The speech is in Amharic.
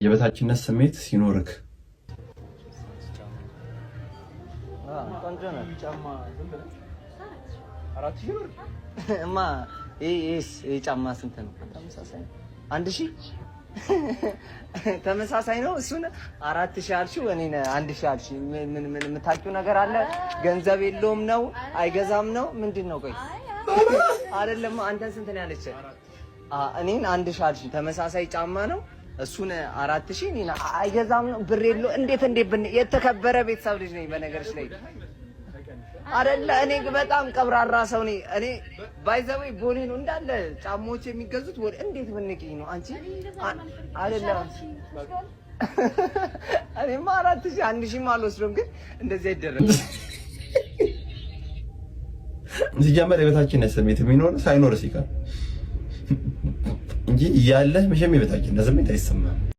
የበታችነት ስሜት ሲኖርክ። ቆንጆ ነው። ጫማ 4,000 ብር። እማ፣ ይሄስ ይሄ ጫማ ስንት ነው? ተመሳሳይ ነው። 1,000 ተመሳሳይ ነው። እሱን 4,000 አልሽው፣ እኔን 1,000 አልሽ። ምን ምን የምታውቂው ነገር አለ? ገንዘብ የለውም ነው፣ አይገዛም ነው፣ ምንድን ነው? ቆይ፣ አይደለም፣ አንተን ስንት ነው ያለች? እኔን 1,000 አልሽ። ተመሳሳይ ጫማ ነው። እሱን 4,000፣ እኔን አይገዛም ነው፣ ብር የለው። እንዴት እንዴት ብን የተከበረ ቤተሰብ ልጅ ነኝ በነገርሽ ላይ፣ አይደለ? እኔ በጣም ቀብራራ ሰው ነኝ። እኔ by the way ቦሌ ነው እንዳለ ጫማዎች የሚገዙት። ቦሌ እንዴት ብንቅኝ ነው አንቺ? አይደለም፣ እኔማ 4,000 1,000ም አልወስድም፣ ግን እንደዚህ አይደረግም። ሲጀመር የበታችነት ስሜት የሚኖር ሳይኖር ሲቀር እንጂ እያለህ መቼም የበታችነት ስሜት አይሰማም።